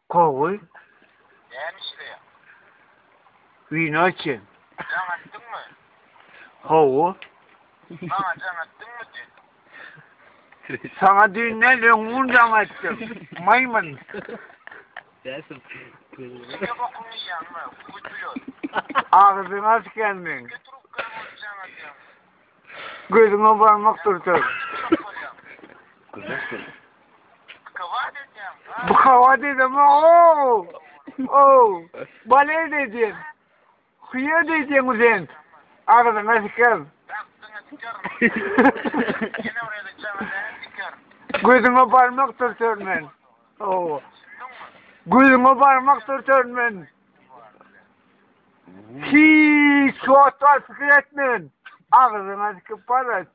Gowy. Näme işleýäň? Wino içýän. Jaň etdiňmi? Hawa. Maňa jaň etdiňmi düýn? Saňa düýn däl, öňňun jaň etdim. Maýmyn. Siňe bokuňy iýýäňmi? Gutulýot. Agzyňa siken meň. Siňe trubkany bolup jaň edýäň. Gözüňe barmak dürter. Bukawat edemok. Ow. Balet edýän. Hüýe diýdiň sen. Agzyňa siker. Gözüňe barmak dürter men. Ow. Gözüňe barmak dürter men. Hiç wagt pikir etmen. Agzyňa sikip bar.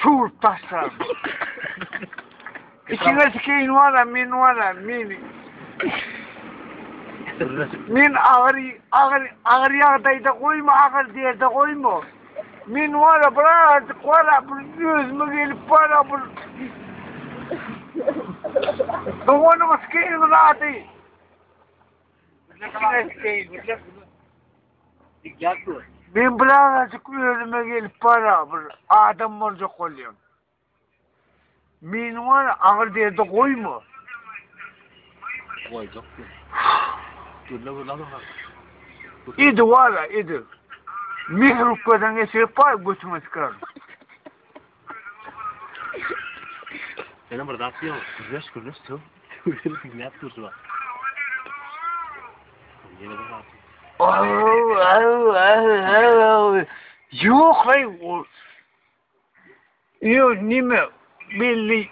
Suwup taşlaryn. Içiňe sikeýin wala men wala men. Men agyr agyr agyr ýagdaýda goýma agyr derde goýma. Men wala birazajyk wala bir özüme gelip wala bir Doganyňy sikeýin zady. Içiňe sikeýin. Men birazajyk özüme gelip bara bir adam boljak bolýan. Meni bar agyr derde goýma. Goýjak diýip. Gürle gürle alyň. Idi wala idi. Mehrukkadan geçirip bar götüňe sykaryn. Senem bir zat diýýäň. Gürleş gürleş söw. Diňläp dur şu wagt. Ýene bir zat. Ýok aý o. Ýok nime belli.